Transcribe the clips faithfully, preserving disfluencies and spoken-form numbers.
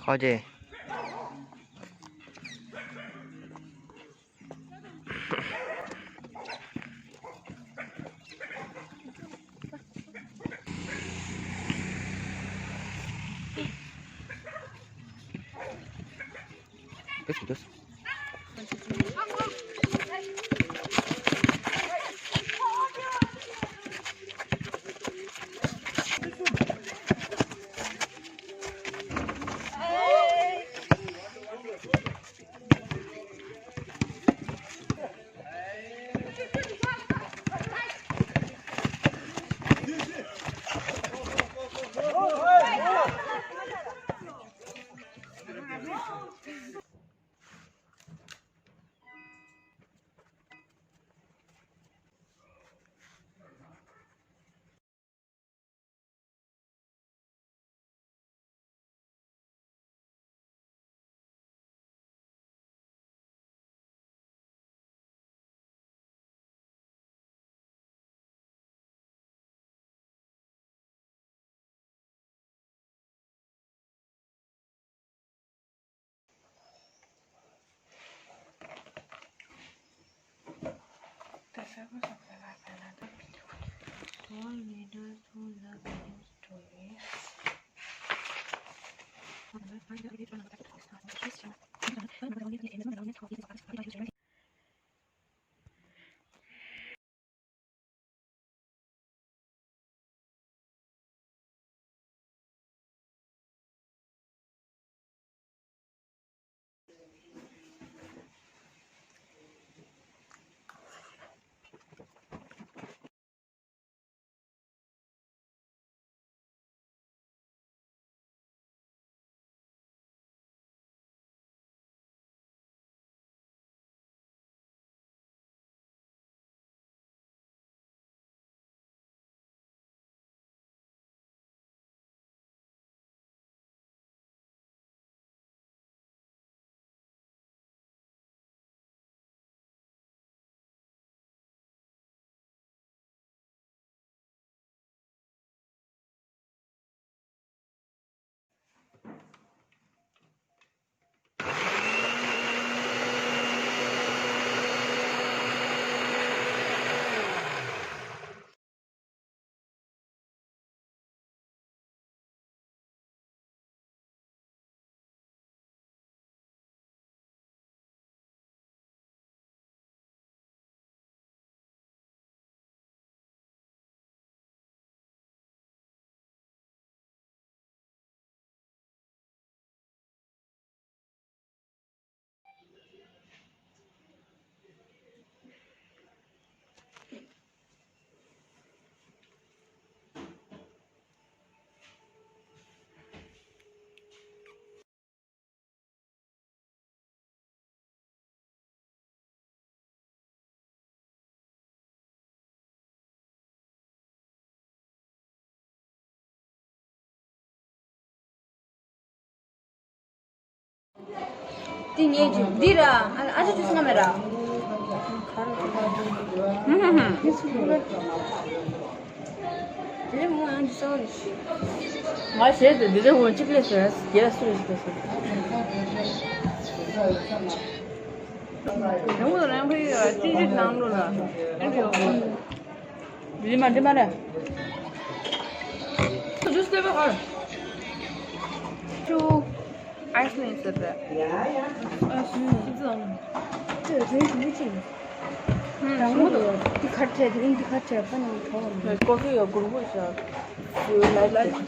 ཨོ་ཀེ། དེ་ངས་ཀྱི་འདི་ར་ཨ་ཨ་ཅག་ཅུ་སུ་ང་མེད་ར། ཧུམ་ཧུམ་ཧུམ། དེ་མོ་ཨ་ཅག་སོ་རེ་ཤི། ང་ཞེས་དེ་འདི་རེ་འོན་གཅིག་ལས་ཟེར་རྒྱལ་སུ་རེ་ཞིག་ལས་ཟེར། རང་ལ་རང་གི་ཅི་ཅིག་ནང་ལོ་ལ་ཨེ་འདྲ་ཡོད། འདི་མ་འདི་མ་རེད། ཇུས་ལྟེ་བ་ཨར། ཅུ། ཨའི་སི་ལེན་ཟེར་རེད། ཨ་སུ་སུ་ཙམ། ཅི་རེད་དེ་མི་ཅི། ཧུམ་ཞུ་མི་འདུག་འདི་ཁ་བྲལ་དེ་ཨིན་འདི་ཁ་བྲལ་པ་ནང་གྲོགས་མི། ཀོ་ཀི་ཡོ་གུར་གུར་ཤག་ལའི་ལའི།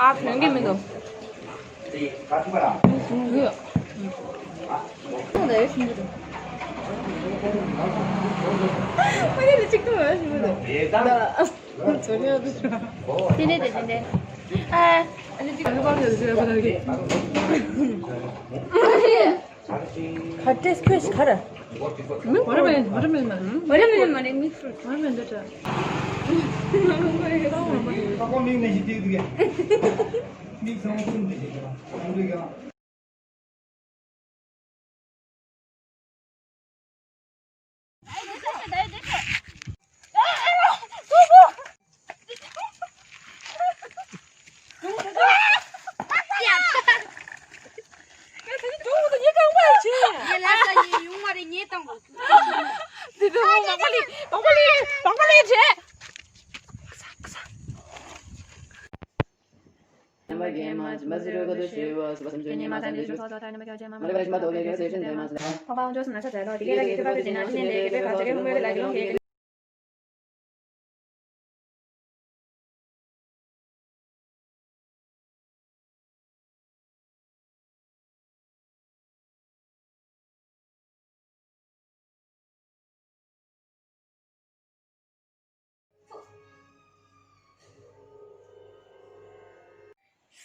ཨ་ཕན་གི་མི་འདུག་ཁ་ཏེས་ཁོས་ཁ་ར། མི་བར་མེད་བར་མེད་མ། བར་མེད་མ་རེད་མིག་ཧྥྲུཊ། བར་མེད་འདི་འདྲ། ཁ་ཁོ་མིག་ནས་ཞིག་ཏིག་ཏིག་མིག་ཚང་མ་ཚུམ་ཏིག་ཏིག་ཡང་འདྲ་ཡང་།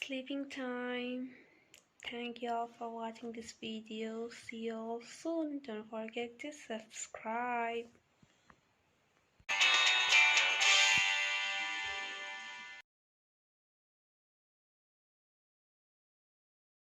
Sleeping time. Thank you all for watching this video. See you all soon. Don't forget to subscribe.